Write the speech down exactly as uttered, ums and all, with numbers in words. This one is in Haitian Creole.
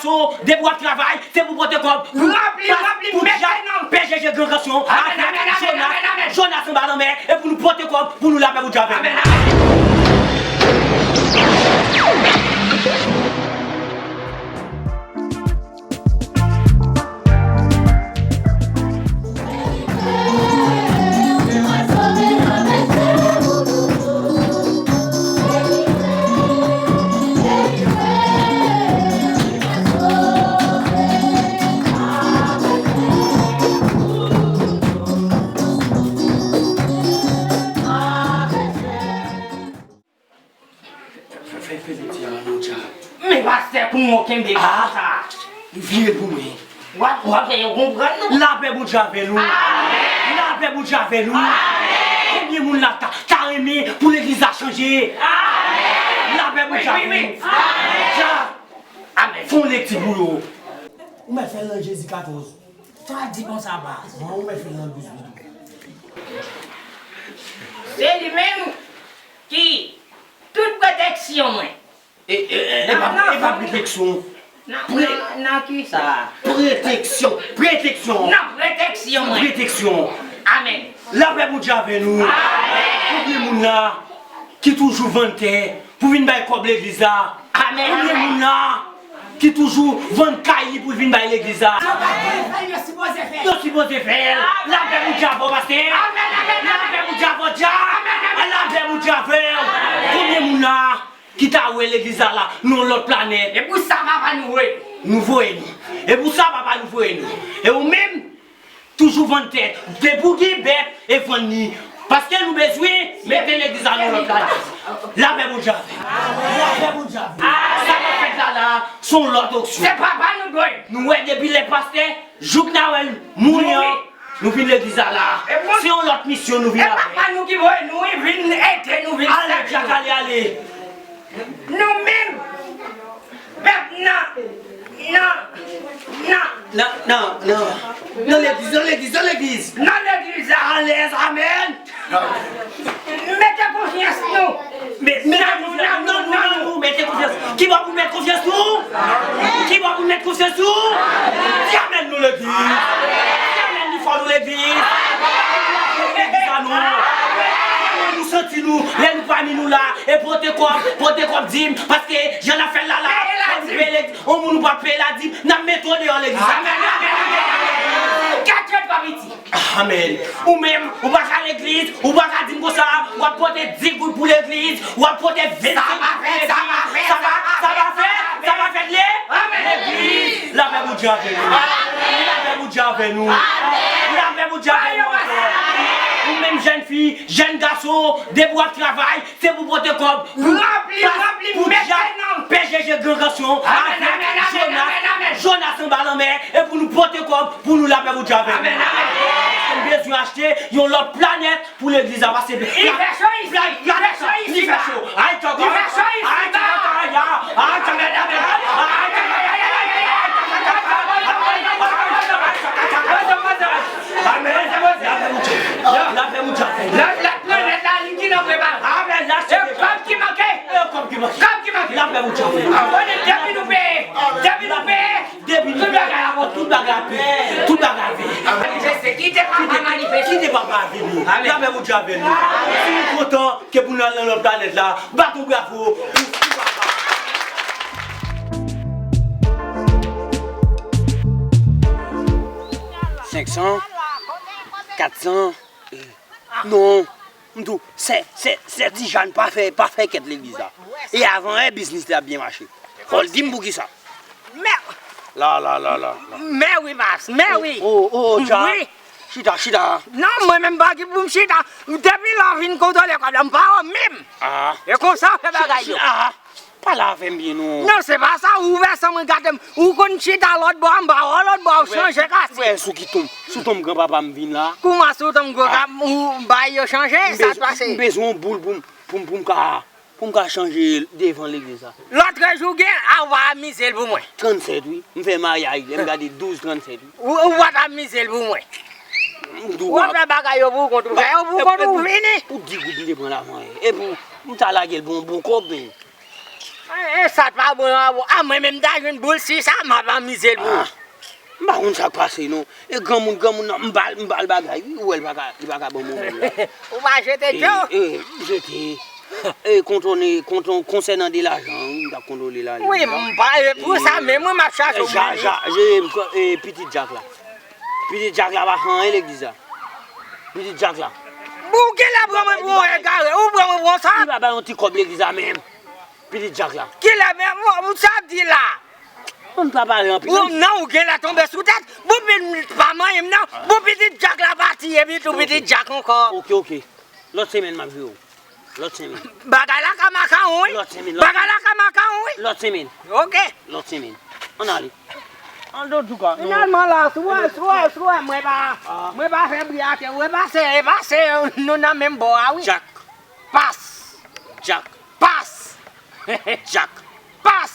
Depi w ap travay, se pou pote kòb. Ranpli, ranpli, mete nan P J G Gran Kanson avèk Jonas, Jonas anba lanmè, e pou nou pote kòb, pou nou lapè pou Djavèl. Amèn, amèn. Fè, fè, fè piti a non, Dja. Men pastè, pou mwen kenbe konsa. Vire l pou mwen. W ap, w ap fè yo konprann nou. Lapè Bondye avè nou. Amèn. Lapè Bondye avè nou. Amèn. Konbyen moun la ta, ta renmen pou legliz la chanje? Amèn. Lapè Bondye avè nou. Amèn. Dja. Amèn. Fè yon lekti pou yo. Ou mèt fè l nan Jezi katòz. Sa di konsa, baz. Bon, ou mèt fè l nan douz wi tou. Se li menm ki tout pwoteksyon mwen. E, e, e, e pa, e pa pwoteksyon. Nan, nan, nan ki sa? Pwoteksyon, pwoteksyon. Nan pwoteksyon mwen. Pwoteksyon. Amèn. Lapè Bondye avè nou. Amèn. Konbyen moun la ki toujou vann tè pou vin bay kòb legliz la? Amèn. Konbyen moun la ki toujou vann kay li pou l vin bay legliz la? Yo sipoze fè l. Yo sipoze fè l. Lapè Bondye avè w, pastè. Amèn, amèn, amèn. Lapè Bondye avè w, Dja. Amèn, amèn. Lapè Bondye avè w. Konbyen moun la ki ta wè legliz la la nan yon lòt planèt? E pou sa, papa, nou voye nou. Nou voye nou. E pou sa, papa, nou voye nou. E ou menm, toujou vann tè. Depi w gen bèt, e vann li. Paske nou bezwen mete legliz la nan lòt la. Lapè Bondye avè w. Lapè Bondye avè w. Sa k ap fèt la la, se yon lòt oksyon. Se papa nou dwe. Nou wè depi lè pastè, jouk n a wè l mouri an, nou vin legliz la la. Se yon lòt misyon nou vin avè. E papa nou ki voye nou, wi, vin ede nou, vin sèvi nou. Ale, Dja, ale, ale. Nou menm, pèp nan, nan, nan. Nan, nan, nan. Nan legliz, nan legliz, nan legliz. Nan legliz la. Alèz, amèn. Mete konfyans nou. Mete konfyans nou, nan nou, nan nou, mete konfyans. Kibò pou mete konfyans nou? Kibò pou mete konfyans nou? Di amèn nou legliz. Di amèn li fò nou legliz. Legliz a nou. Nou santi nou, lè nou pami nou la, e pote kòb, pote kòb dim, paske jan n ap fè l la la, fò nou peye legliz. Yon moun ou pa peye ladim, n ap mete w deyò legliz. Amèn, amèn, amèn, amèn. Gade pa piti. Amèn. Ou menm, ou pa ka legliz, ou pa ka di m konsa, w ap pote dis goud pou legliz, w ap pote vennsenk goud pou legliz. Sa pa fèt, sa pa fèt, sa pa fèt, sa pa fèt, legliz. Lapè Bondye avè nou. Lapè Bondye avè nou. Lapè Bondye avè nou ankò. Ou menm jèn fi, jèn gason, depi w ap travay, se pou pote kòb. Ranpli, ranpli, mete nan P J G Gran Kanson avèk Jonas, Jonas anba lanmè, e pou nou pote kòb, pou nou lapè Bondye avè nou. Amèn, amèn. Paske m bezwen achte yon lòt planèt pou legliz la, paske li fè cho isi, li fè cho isi. Ay, tchòkòy. Li fè cho isi, ay, tchòkòy. Ay, tchòkòy. Ay, tchòkòy. Amèn. Lapè Bondye avè nou. Lapè Bondye avè nou. Lapè Bondye avè nou. Amèn. E kòb ki manke. E kòb ki manke. Kòb ki manke. Lapè Bondye avè nou. Konnen depi nou peye, depi nou peye, depi nou peye, tout bagay ap bon, tout bagay ap bon. Tout bagay ap bon. Manifeste, kite papa manifeste. Kite papa vini. Amèn. Lapè Bondye avè nou. Si nou kontan ke pou nou al nan lòt planèt la, bat yon bravo pou, pou papa. Senk san, kat san, non, m di w, sè, sè, sè Tijàn pa fè, pa fè kèt legliz la. E avan yè biznis li ap byen mache. Fò l di m poukisa. Mè. La, la, la, la, la. Mè wi, Mas, mè wi. O, o, o, Dja. Wi. Chita, chita. Non, mwen menm pa ki pou m chita. Depi lè w vin kontwole kòb la, m pa wè w menm. Ah. E konsa w fè bagay yo. Ah. Pale avè m byen non. Non, se pa sa, ou ouvè san mwen gade m. Ou konn chita lòt bò, m pa wè w lòt bò, ou chanje kati. Ou wè sou ki tonm, sou tonm granpapa m vin la. Kouman sou tonm granpapa m, ou bay yo chanje, sa t pase? M bezwen yon boul pou m, pou m, pou m ka, pou m ka chanje devan legliz la. Lòtrejou gen, a w pa amize l pou mwen. Trannsèt wi, m fè maryaj, lè m gade douz trannsèt wi. Ou, ou pa t amize l pou mwen. Ou ap fè bagay yo pou kont ou, fè yo pou kont ou, fini. Pou di goud m te pran lavan yè. Epi m ta lage l pou yon bon kòb, men. E, e, sa t pa bon, a, a, mwen menm ta jwenn boul si sa, m ap anmize l pou ou. Ah, m pa konn sa k pase non. E granmoun, granmoun nan, m ba l, m ba l bagay wi, ou wè l pa ka, li pa ka ban m yon boul la. Ou pa jete, Joe? E, e, m jete. E, kontwone, kontwon-, konsènan de lajan wi, m t ap kontwole la. Wi, m pa, e, pou sa menm, wi, m ap chache yon moun. Ja, ja, je, m, e, pitit Jak la. Pitit Jak la pa fè anyen legliz la. Pitit Jak la. Bon, ou genlè pran mwen pou yon egare, ou pran mwen pou yon sa? Li pa bay yon ti kòb legliz la menm. Pitit Jak la. Kilè menm, ou, ou sa di la? Ou pa pale anpil. Ou, non, ou genlè tonbe sou tèt. Bon, pitit pa manyen m non. Bon, pitit Jak la pati, epi tou pitit Jak ankò. Ok, ok. Lòt semèn, m ap jere w. Lòt semèn. Bagay la ka makawon, wi. Lòt semèn, lòt Bagay la ka makawon, wi. Lòt semèn. Ok. Lòt semèn. Ann ale. An, antouka, non. Finalman la, si w wè, si w wè, si w wè, mwen pa, mwen pa fè bri atè, ou wè, pase, e pase, nou nan menm bò a, wi. Jak. Pas. Jak. Pas. Jak. Pas.